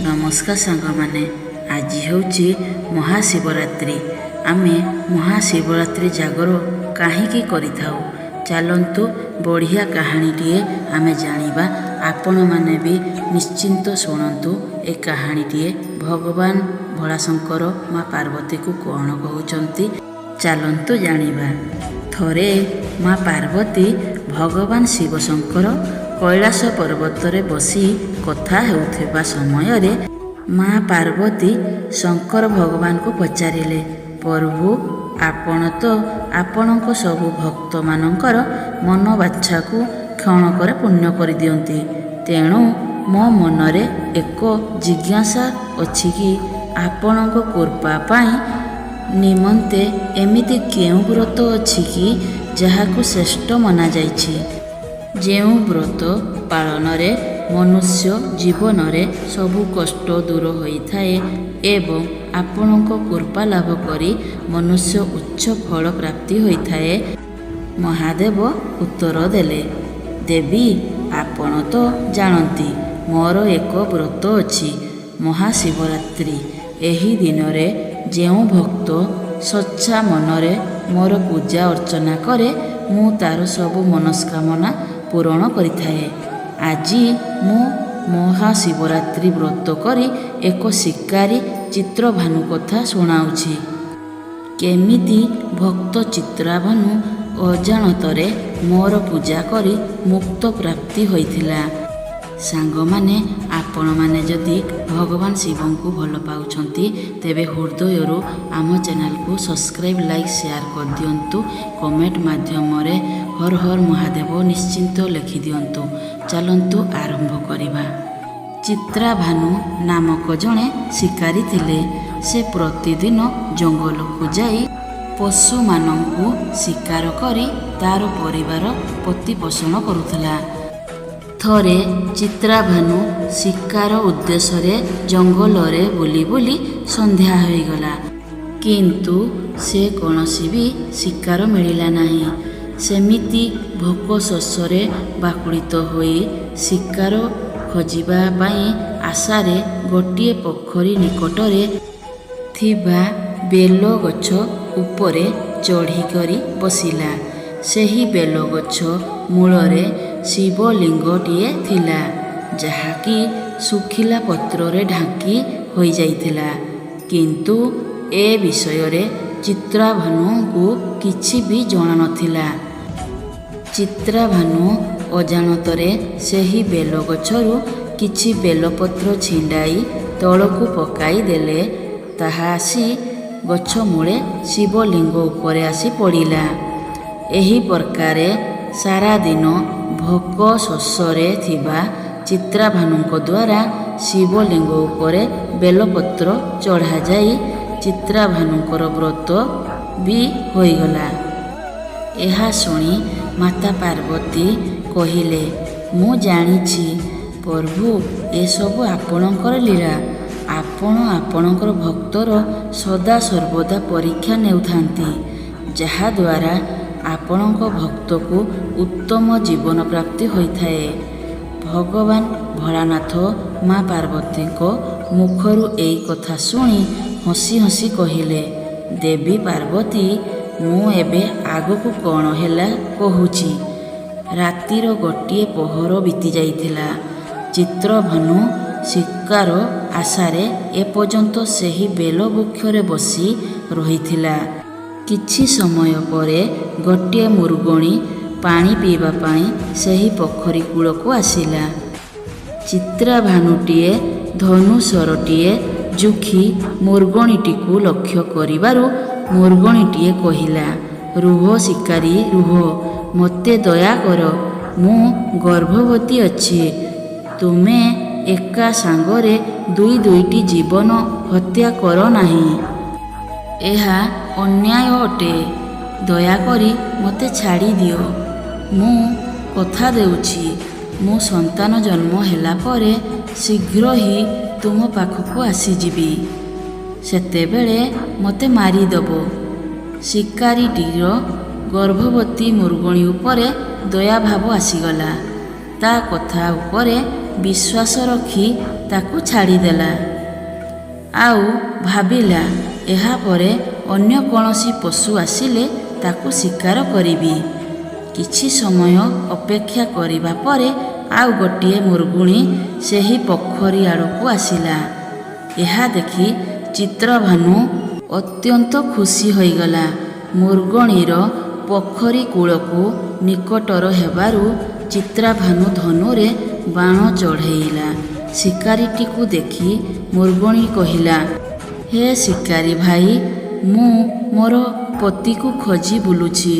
ନମସ୍କାର ସାଙ୍ଗମାନେ, ଆଜି ହେଉଛି ମହାଶିବରାତ୍ରି। ଆମେ ମହାଶିବରାତ୍ରି ଜାଗର କାହିଁକି କରିଥାଉ, ଚାଲନ୍ତୁ ବଢ଼ିଆ କାହାଣୀଟିଏ ଆମେ ଜାଣିବା। ଆପଣମାନେ ବି ନିଶ୍ଚିନ୍ତ ଶୁଣନ୍ତୁ ଏ କାହାଣୀଟିଏ। ଭଗବାନ ଭୋଳାଶଙ୍କର ମା ପାର୍ବତୀକୁ କ'ଣ କହୁଛନ୍ତି, ଚାଲନ୍ତୁ ଜାଣିବା। ଥରେ ମା ପାର୍ବତୀ ଭଗବାନ ଶିବଶଙ୍କର କୈଳାସ ପର୍ବତରେ ବସି କଥା ହେଉଥିବା ସମୟରେ ମା ପାର୍ବତୀ ଶଙ୍କର ଭଗବାନଙ୍କୁ ପଚାରିଲେ, ପ୍ରଭୁ, ଆପଣ ତ ଆପଣଙ୍କ ସବୁ ଭକ୍ତମାନଙ୍କର ମନବାଞ୍ଛାକୁ କ୍ଷଣକରେ ପୂର୍ଣ୍ଣ କରିଦିଅନ୍ତି। ତେଣୁ ମୋ ମନରେ ଏକ ଜିଜ୍ଞାସା ଅଛି କି ଆପଣଙ୍କ କୃପା ପାଇଁ ନିମନ୍ତେ ଏମିତି କେଉଁ ବ୍ରତ ଅଛି କି ଯାହାକୁ ଶ୍ରେଷ୍ଠ ମନାଯାଇଛି? ଯେଉଁ ବ୍ରତ ପାଳନରେ ମନୁଷ୍ୟ ଜୀବନରେ ସବୁ କଷ୍ଟ ଦୂର ହୋଇଥାଏ ଏବଂ ଆପଣଙ୍କ କୃପା ଲାଭ କରି ମନୁଷ୍ୟ ଉଚ୍ଚ ଫଳ ପ୍ରାପ୍ତି ହୋଇଥାଏ। ମହାଦେବ ଉତ୍ତର ଦେଲେ, ଦେବୀ, ଆପଣ ତ ଜାଣନ୍ତି ମୋର ଏକ ବ୍ରତ ଅଛି, ମହାଶିବରାତ୍ରି। ଏହି ଦିନରେ ଯେଉଁ ଭକ୍ତ ସଚ୍ଚା ମନରେ ମୋର ପୂଜା ଅର୍ଚ୍ଚନା କରେ, ମୁଁ ତାର ସବୁ ମନସ୍କାମନା ପୂରଣ କରିଥାଏ। ଆଜି ମୁଁ ମହାଶିବରାତ୍ରି ବ୍ରତ କରି ଏକ ଶିକାରୀ ଚିତ୍ରଭାନୁ କଥା ଶୁଣାଉଛି। କେମିତି ଭକ୍ତ ଚିତ୍ରାଭାନୁ ଅଜାଣତରେ ମୋର ପୂଜା କରି ମୁକ୍ତ ପ୍ରାପ୍ତି ହୋଇଥିଲା। ସାଙ୍ଗମାନେ, ଆପଣମାନେ ଯଦି ଭଗବାନ ଶିବଙ୍କୁ ଭଲ ପାଉଛନ୍ତି, ତେବେ ହୃଦୟରୁ ଆମ ଚ୍ୟାନେଲକୁ ସବସ୍କ୍ରାଇବ୍, ଲାଇକ୍, ସେୟାର କରିଦିଅନ୍ତୁ। କମେଣ୍ଟ ମାଧ୍ୟମରେ ହର ହର ମହାଦେବ ନିଶ୍ଚିନ୍ତ ଲେଖିଦିଅନ୍ତୁ। ଚାଲନ୍ତୁ ଆରମ୍ଭ କରିବା। ଚିତ୍ରାଭାନୁ ନାମକ ଜଣେ ଶିକାରୀ ଥିଲେ। ସେ ପ୍ରତିଦିନ ଜଙ୍ଗଲକୁ ଯାଇ ପଶୁମାନଙ୍କୁ ଶିକାର କରି ତାର ପରିବାର ପ୍ରତିପୋଷଣ କରୁଥିଲା। ଥରେ ଚିତ୍ରାଭାନୁ ଶିକାର ଉଦ୍ଦେଶ୍ୟରେ ଜଙ୍ଗଲରେ ବୁଲି ବୁଲି ସନ୍ଧ୍ୟା ହୋଇଗଲା, କିନ୍ତୁ ସେ କୌଣସି ବି ଶିକାର ମିଳିଲା ନାହିଁ। ସେମିତି ଭୋକ ଶୋଷରେ ବ୍ୟାକୁଳିତ ହୋଇ ଶିକାର ଖୋଜିବା ପାଇଁ ଆଶାରେ ଗୋଟିଏ ପୋଖରୀ ନିକଟରେ ଥିବା ବେଲ ଗଛ ଉପରେ ଚଢ଼ିକରି ବସିଲା। ସେହି ବେଲଗଛ ମୂଳରେ ଶିବଲିଙ୍ଗଟିଏ ଥିଲା, ଯାହାକି ଶୁଖିଲା ପତ୍ରରେ ଢାଙ୍କି ହୋଇଯାଇଥିଲା। କିନ୍ତୁ ଏ ବିଷୟରେ ଚିତ୍ରାଭାନୁଙ୍କୁ କିଛି ବି ଜଣାନଥିଲା। ଚିତ୍ରାଭାନୁ ଅଜାଣତରେ ସେହି ବେଲଗଛରୁ କିଛି ବେଲପତ୍ର ଛିଣ୍ଡାଇ ତଳକୁ ପକାଇ ଦେଲେ। ତାହା ଆସି ଗଛ ମୂଳେ ଶିବଲିଙ୍ଗ ଉପରେ ଆସି ପଡ଼ିଲା। ଏହି ପ୍ରକାରେ ସାରାଦିନ ଭୋକ ଶୋଷରେ ଥିବା ଚିତ୍ରାଭାନୁଙ୍କ ଦ୍ୱାରା ଶିବଲିଙ୍ଗ ଉପରେ ବେଲପତ୍ର ଚଢ଼ାଯାଇ ଚିତ୍ରାଭାନୁଙ୍କର ବ୍ରତ ବି ହୋଇଗଲା। ଏହା ଶୁଣି ମାତା ପାର୍ବତୀ କହିଲେ, ମୁଁ ଜାଣିଛି ପ୍ରଭୁ, ଏସବୁ ଆପଣଙ୍କର ଲୀଳା। ଆପଣ ଆପଣଙ୍କର ଭକ୍ତର ସଦା ସର୍ବଦା ପରୀକ୍ଷା ନେଉଥାନ୍ତି, ଯାହାଦ୍ୱାରା ଆପଣଙ୍କ ଭକ୍ତକୁ ଉତ୍ତମ ଜୀବନ ପ୍ରାପ୍ତି ହୋଇଥାଏ। ଭଗବାନ ଭୋଳାନାଥ ମା ପାର୍ବତୀଙ୍କ ମୁଖରୁ ଏଇ କଥା ଶୁଣି ହସି ହସି କହିଲେ, ଦେବୀ ପାର୍ବତୀ, ମୁଁ ଏବେ ଆଗକୁ କ'ଣ ହେଲା କହୁଛି। ରାତିର ଗୋଟିଏ ପହର ବିତିଯାଇଥିଲା। ଚିତ୍ରଭାନୁ ଶିକାର ଆଶାରେ ଏପର୍ଯ୍ୟନ୍ତ ସେହି ବେଲ ବୃକ୍ଷରେ ବସି ରହିଥିଲା। କିଛି ସମୟ ପରେ ଗୋଟିଏ ମୃଗଣୀ ପାଣି ପିଇବା ପାଇଁ ସେହି ପୋଖରୀ କୂଳକୁ ଆସିଲା। ଚିତ୍ରାଭାନୁଟିଏ ଧନୁଶରଟିଏ ଜୁଖି ମୃଗଣୀଟିକୁ ଲକ୍ଷ୍ୟ କରିବାରୁ ମୃଗଣୀଟିଏ କହିଲା, ରୁହ ଶିକାରୀ ରୁହ, ମୋତେ ଦୟା କର, ମୁଁ ଗର୍ଭବତୀ ଅଛି। ତୁମେ ଏକା ସାଙ୍ଗରେ ଦୁଇ ଦୁଇଟି ଜୀବନ ହତ୍ୟା କର ନାହିଁ। ଏହା ଅନ୍ୟାୟ ଅଟେ। ଦୟାକରି ମୋତେ ଛାଡ଼ିଦିଅ। ମୁଁ କଥା ଦେଉଛି, ମୁଁ ସନ୍ତାନ ଜନ୍ମ ହେଲା ପରେ ଶୀଘ୍ର ହିଁ ତୁମ ପାଖକୁ ଆସିଯିବି। ସେତେବେଳେ ମୋତେ ମାରିଦେବ। ଶିକାରୀଟିର ଗର୍ଭବତୀ ମୃଗଣୀ ଉପରେ ଦୟାଭାବ ଆସିଗଲା। ତା କଥା ଉପରେ ବିଶ୍ୱାସ ରଖି ତାକୁ ଛାଡ଼ିଦେଲା। ଆଉ ଭାବିଲା, ଏହାପରେ ଅନ୍ୟ କୌଣସି ପଶୁ ଆସିଲେ ତାକୁ ଶିକାର କରିବି। କିଛି ସମୟ ଅପେକ୍ଷା କରିବା ପରେ ଆଉ ଗୋଟିଏ ମୃଗୁଣୀ ସେହି ପୋଖରୀ ଆଡ଼କୁ ଆସିଲା। ଏହା ଦେଖି ଚିତ୍ରଭାନୁ ଅତ୍ୟନ୍ତ ଖୁସି ହୋଇଗଲା। ମୃଗଣୀର ପୋଖରୀ କୂଳକୁ ନିକଟର ହେବାରୁ ଚିତ୍ରଭାନୁ ଧନୁରେ ବାଣ ଚଢ଼େଇଲା। ଶିକାରୀଟିକୁ ଦେଖି ମୃଗଣୀ କହିଲା, ହେ ଶିକାରୀ ଭାଇ, ମୁଁ ମୋର ପତିକୁ ଖୋଜି ବୁଲୁଛି।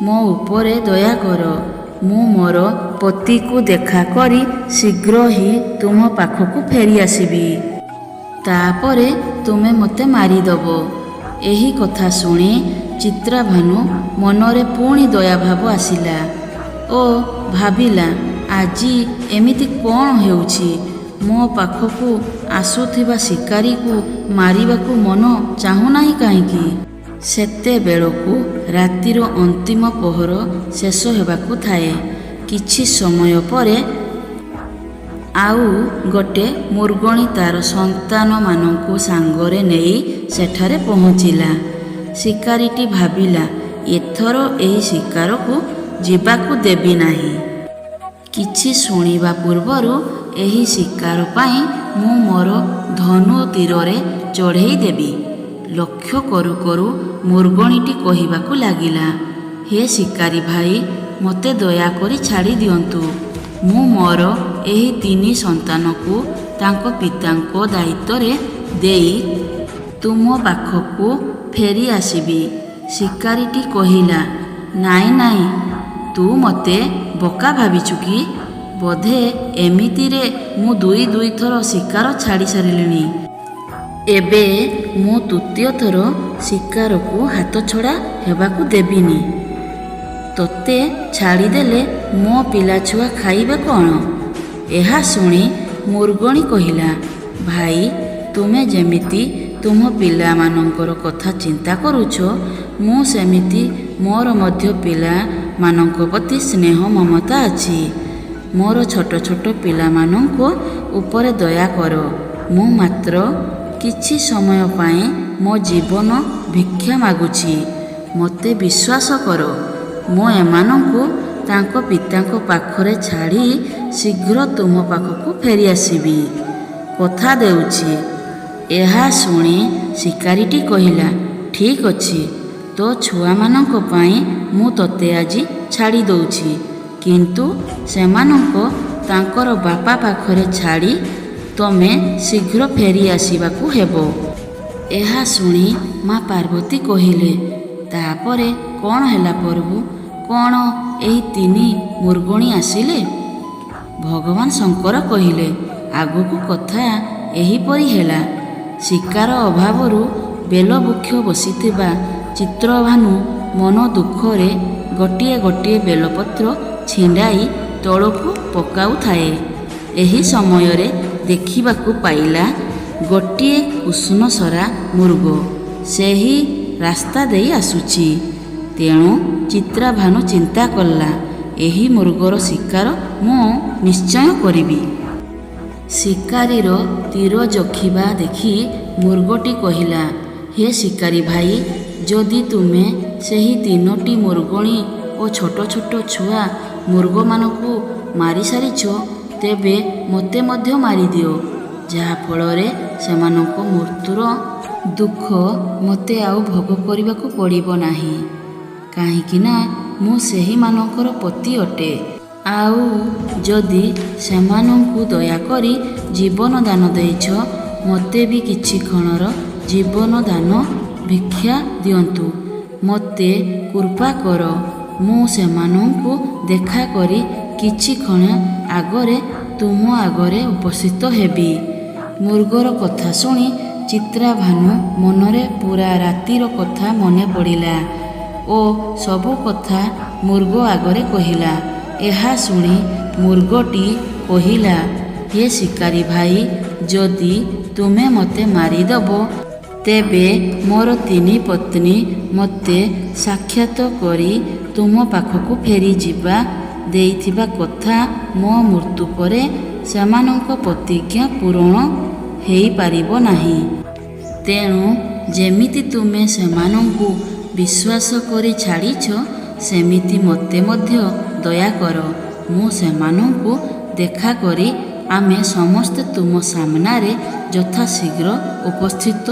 ମୋ ଉପରେ ଦୟା କର। ମୁଁ ମୋର ପତିକୁ ଦେଖା କରି ଶୀଘ୍ର ହିଁ ତୁମ ପାଖକୁ ଫେରିଆସିବି। ତାପରେ ତୁମେ ମୋତେ ମାରିଦେବ। ଏହି କଥା ଶୁଣି ଚିତ୍ରଭାନୁ ମନରେ ପୁଣି ଦୟାଭାବ ଆସିଲା ଓ ଭାବିଲା, ଆଜି ଏମିତି କ'ଣ ହେଉଛି? ମୋ ପାଖକୁ ଆସୁଥିବା ଶିକାରୀକୁ ମାରିବାକୁ ମନ ଚାହୁଁନାହିଁ କାହିଁକି? ସେତେବେଳକୁ ରାତିର ଅନ୍ତିମ ପହର ଶେଷ ହେବାକୁ ଥାଏ। କିଛି ସମୟ ପରେ ଆଉ ଗୋଟେ ମୃଗଣୀ ତାର ସନ୍ତାନମାନଙ୍କୁ ସାଙ୍ଗରେ ନେଇ ସେଠାରେ ପହଞ୍ଚିଲା। ଶିକାରୀଟି ଭାବିଲା, ଏଥର ଏହି ଶିକାରକୁ ଯିବାକୁ ଦେବି ନାହିଁ। କିଛି ଶୁଣିବା ପୂର୍ବରୁ ଏହି ଶିକାର ପାଇଁ ମୁଁ ମୋର ଧନୁ ତୀରରେ ଚଢ଼େଇ ଦେବି। ଲକ୍ଷ୍ୟ କରୁ କରୁ ମୃଗଣୀଟି କହିବାକୁ ଲାଗିଲା, ହେ ଶିକାରୀ ଭାଇ, ମୋତେ ଦୟାକରି ଛାଡ଼ି ଦିଅନ୍ତୁ। ମୁଁ ମୋର ଏହି ତିନି ସନ୍ତାନକୁ ତାଙ୍କ ପିତାଙ୍କ ଦାୟିତ୍ୱରେ ଦେଇ ତୁମ ପାଖକୁ ଫେରି ଆସିବି। ଶିକାରୀଟି କହିଲା, ନାଇଁ ନାଇଁ, ତୁ ମୋତେ ବୋକା ଭାବିଛୁ କି? ବୋଧେ ଏମିତିରେ ମୁଁ ଦୁଇ ଦୁଇଥର ଶିକାର ଛାଡ଼ି ସାରିଲିଣି। ଏବେ ମୁଁ ତୃତୀୟ ଥର ଶିକାରକୁ ହାତଛଡ଼ା ହେବାକୁ ଦେବିନି। ତୋତେ ଛାଡ଼ିଦେଲେ ମୋ ପିଲାଛୁଆ ଖାଇବେ କ'ଣ? ଏହା ଶୁଣି ମୃଗଣୀ କହିଲା, ଭାଇ, ତୁମେ ଯେମିତି ତୁମ ପିଲାମାନଙ୍କର କଥା ଚିନ୍ତା କରୁଛ, ମୁଁ ସେମିତି ମୋର ମଧ୍ୟ ପିଲାମାନଙ୍କ ପ୍ରତି ସ୍ନେହ ମମତା ଅଛି। ମୋର ଛୋଟ ଛୋଟ ପିଲାମାନଙ୍କ ଉପରେ ଦୟା କର। ମୁଁ ମାତ୍ର କିଛି ସମୟ ପାଇଁ ମୋ ଜୀବନ ଭିକ୍ଷା ମାଗୁଛି। ମୋତେ ବିଶ୍ୱାସ କର, ମୁଁ ଏମାନଙ୍କୁ ତାଙ୍କ ପିତାଙ୍କ ପାଖରେ ଛାଡ଼ି ଶୀଘ୍ର ତୁମ ପାଖକୁ ଫେରିଆସିବି, କଥା ଦେଉଛି। ଏହା ଶୁଣି ଶିକାରୀଟି କହିଲା, ଠିକ୍ ଅଛି, ତୋ ଛୁଆମାନଙ୍କ ପାଇଁ ମୁଁ ତୋତେ ଆଜି ଛାଡ଼ି ଦେଉଛି। କିନ୍ତୁ ସେମାନଙ୍କ ତାଙ୍କର ବାପା ପାଖରେ ଛାଡ଼ି ତମେ ଶୀଘ୍ର ଫେରି ଆସିବାକୁ ହେବ। ଏହା ଶୁଣି ମା ପାର୍ବତୀ କହିଲେ, ତାପରେ କ'ଣ ହେଲା ପ୍ରଭୁ? କ'ଣ ଏହି ତିନି ମୃଗଣୀ ଆସିଲେ? ଭଗବାନ ଶଙ୍କର କହିଲେ, ଆଗକୁ କଥା ଏହିପରି ହେଲା। ଶିକାର ଅଭାବରୁ ବେଲବୃକ୍ଷ ବସିଥିବା ଚିତ୍ରଭାନୁ ମନ ଦୁଃଖରେ ଗୋଟିଏ ଗୋଟିଏ ବେଲପତ୍ର ଛିଣ୍ଡାଇ ତଳକୁ ପକାଉଥାଏ। ଏହି ସମୟରେ ଦେଖିବାକୁ ପାଇଲା ଗୋଟିଏ କୃଷ୍ଣସରା ମୃଗ ସେହି ରାସ୍ତା ଦେଇ ଆସୁଛି। ତେଣୁ ଚିତ୍ରଭାନୁ ଚିନ୍ତା କଲା, ଏହି ମୃଗର ଶିକାର ମୁଁ ନିଶ୍ଚୟ କରିବି। ଶିକାରୀର ତୀର ଜୋଖିବା ଦେଖି ମୃଗଟି କହିଲା, ହେ ଶିକାରୀ ଭାଇ, ଯଦି ତୁମେ ସେହି ତିନୋଟି ମୃଗଣୀ ଓ ଛୋଟ ଛୋଟ ଛୁଆ ମୃଗମାନଙ୍କୁ ମାରିସାରିଛ, ତେବେ ମୋତେ ମଧ୍ୟ ମାରିଦିଅ, ଯାହାଫଳରେ ସେମାନଙ୍କ ମୃତ୍ୟୁର ଦୁଃଖ ମୋତେ ଆଉ ଭୋଗ କରିବାକୁ ପଡ଼ିବ ନାହିଁ। କାହିଁକିନା ମୁଁ ସେହିମାନଙ୍କର ପତି ଅଟେ। ଆଉ ଯଦି ସେମାନଙ୍କୁ ଦୟାକରି ଜୀବନ ଦାନ ଦେଇଛ, ମୋତେ ବି କିଛି କ୍ଷଣର ଜୀବନ ଦାନ ଭିକ୍ଷା ଦିଅନ୍ତୁ। ମୋତେ କୃପା କର, ମୁଁ ସେମାନଙ୍କୁ ଦେଖା କରି କିଛି କ୍ଷଣ ଆଗରେ ତୁମ ଆଗରେ ଉପସ୍ଥିତ ହେବି। ମୃଗର କଥା ଶୁଣି ଚିତ୍ରଭାନୁ ମନରେ ପୁରା ରାତିର କଥା ମନେ ପଡ଼ିଲା ଓ ସବୁ କଥା ମୃଗ ଆଗରେ କହିଲା। ଏହା ଶୁଣି ମୃଗଟି କହିଲା, ହେ ଶିକାରୀ ଭାଇ, ଯଦି ତୁମେ ମୋତେ ମାରିଦେବ, ତେବେ ମୋର ତିନି ପତ୍ନୀ ମୋତେ ସାକ୍ଷାତ କରି ତୁମ ପାଖକୁ ଫେରିଯିବା ଦେଇଥିବା କଥା ମୋ ମୃତ୍ୟୁ ପରେ ସେମାନଙ୍କ ପ୍ରତିଜ୍ଞା ପୂରଣ ହେଇପାରିବ ନାହିଁ। ତେଣୁ ଯେମିତି ତୁମେ ସେମାନଙ୍କୁ ବିଶ୍ୱାସ କରି ଛାଡ଼ିଛ, ସେମିତି ମୋତେ ମଧ୍ୟ ଦୟାକର। ମୁଁ ସେମାନଙ୍କୁ ଦେଖାକରି ଆମେ ସମସ୍ତେ ତୁମ ସାମନାରେ ଯଥାଶୀଘ୍ର ଉପସ୍ଥିତ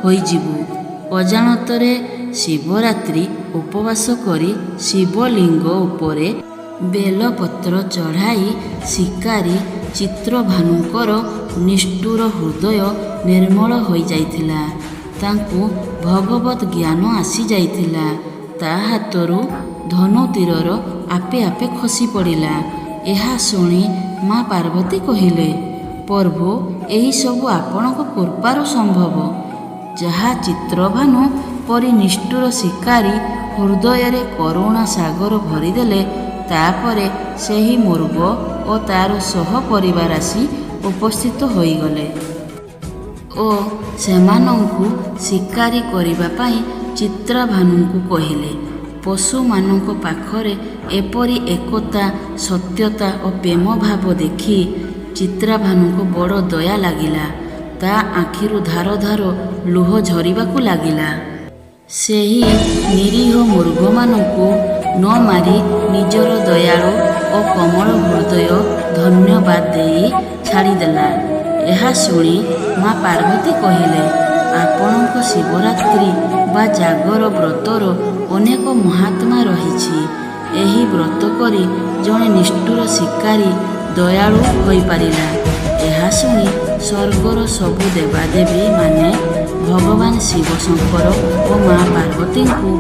ହୋଇଯିବୁ। ଅଜାଣତରେ ଶିବରାତ୍ରି ଉପବାସ କରି ଶିବଲିଙ୍ଗ ଉପରେ ବେଲପତ୍ର ଚଢ଼ାଇ ଶିକାରୀ ଚିତ୍ରଭାନୁଙ୍କର ନିଷ୍ଠୁର ହୃଦୟ ନିର୍ମଳ ହୋଇଯାଇଥିଲା। ତାଙ୍କୁ ଭଗବତ୍ ଜ୍ଞାନ ଆସିଯାଇଥିଲା। ତା ହାତରୁ ଧନୁତୀର ଆପେ ଆପେ ଖସି ପଡ଼ିଲା। ଏହା ଶୁଣି ମା ପାର୍ବତୀ କହିଲେ, ପ୍ରଭୁ, ଏହିସବୁ ଆପଣଙ୍କ କୃପାରୁ ସମ୍ଭବ, ଯାହା ଚିତ୍ରଭାନୁ ପରି ନିଷ୍ଠୁର ଶିକାରୀ ହୃଦୟରେ କରୁଣା ସାଗର ଭରିଦେଲେ। ତାପରେ ସେହି ମୃଗ ଓ ତାର ସହ ପରିବାର ଆସି ଉପସ୍ଥିତ ହୋଇଗଲେ ଓ ସେମାନଙ୍କୁ ଶିକାରୀ କରିବା ପାଇଁ ଚିତ୍ରଭାନୁଙ୍କୁ କହିଲେ। ପଶୁମାନଙ୍କ ପାଖରେ ଏପରି ଏକତା, ସତ୍ୟତା ଓ ପ୍ରେମ ଭାବ ଦେଖି ଚିତ୍ରଭାନୁଙ୍କୁ ବଡ଼ ଦୟା ଲାଗିଲା। ତା ଆଖିରୁ ଧାର ଧାର ଲୁହ ଝରିବାକୁ ଲାଗିଲା। ସେହି ନିରୀହ ମୃଗମାନଙ୍କୁ ନ ମାରି ନିଜର ଦୟାଳୁ ଓ କୋମଳ ହୃଦୟ ଧନ୍ୟବାଦ ଦେଇ ଛାଡ଼ିଦେଲା। ଏହା ଶୁଣି ମା ପାର୍ବତୀ କହିଲେ, ଆପଣଙ୍କ ଶିବରାତ୍ରି ବା ଜାଗର ବ୍ରତର ଅନେକ ମହାତ୍ମା ରହିଛି। ଏହି ବ୍ରତ କରି ଜଣେ ନିଷ୍ଠୁର ଶିକାରୀ ଦୟାଳୁ ହୋଇପାରିଲା। ଏହା ଶୁଣି ସ୍ୱର୍ଗର ସବୁ ଦେବାଦେବୀ ମାନେ ଭଗବାନ ଶିବ ଶଙ୍କର ଓ ମା ପାର୍ବତୀଙ୍କୁ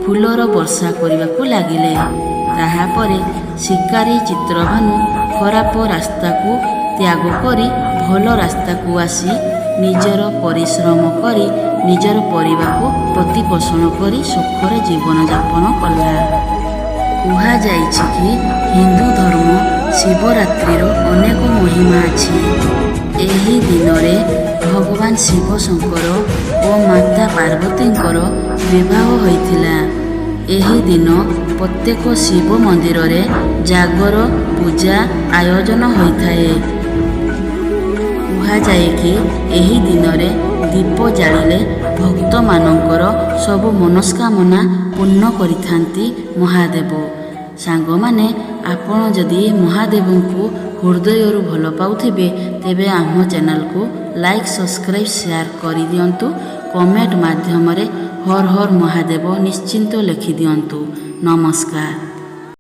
ଫୁଲର ବର୍ଷା କରିବାକୁ ଲାଗିଲେ। ତାହାପରେ ଶିକାରୀ ଚିତ୍ରଭାନୁ ଖରାପ ରାସ୍ତାକୁ ତ୍ୟାଗ କରି ଭଲ ରାସ୍ତାକୁ ଆସି ନିଜର ପରିଶ୍ରମ କରି ନିଜର ପରିବାରକୁ ପ୍ରତିପୋଷଣ କରି ସୁଖରେ ଜୀବନଯାପନ କଲା। କୁହାଯାଇଛି କି ହିନ୍ଦୁ ଧର୍ମ ଶିବରାତ୍ରିର ଅନେକ ମହିମା ଅଛି। ଏହି ଦିନରେ ଭଗବାନ ଶିବ ଶଙ୍କର ଓ ମାତା ପାର୍ବତୀଙ୍କର ବିବାହ ହୋଇଥିଲା। ଏହି ଦିନ ପ୍ରତ୍ୟେକ ଶିବ ମନ୍ଦିରରେ ଜାଗର ପୂଜା ଆୟୋଜନ ହୋଇଥାଏ। କୁହାଯାଏ କି ଏହି ଦିନରେ ଦୀପ ଜାଳିଲେ ଭକ୍ତମାନଙ୍କର ସବୁ ମନସ୍କାମନା ପୂର୍ଣ୍ଣ କରିଥାନ୍ତି ମହାଦେବ। ସାଙ୍ଗମାନେ, ଆପଣ ଯଦି ମହାଦେବଙ୍କୁ ହୃଦୟରୁ ଭଲ ପାଉଥିବେ, ତେବେ ଆମ ଚ୍ୟାନେଲକୁ ଲାଇକ୍, ସବସ୍କ୍ରାଇବ୍, ସେୟାର କରିଦିଅନ୍ତୁ। କମେଣ୍ଟ ମାଧ୍ୟମରେ ହର ହର ମହାଦେବ ନିଶ୍ଚିନ୍ତ ଲେଖିଦିଅନ୍ତୁ। ନମସ୍କାର।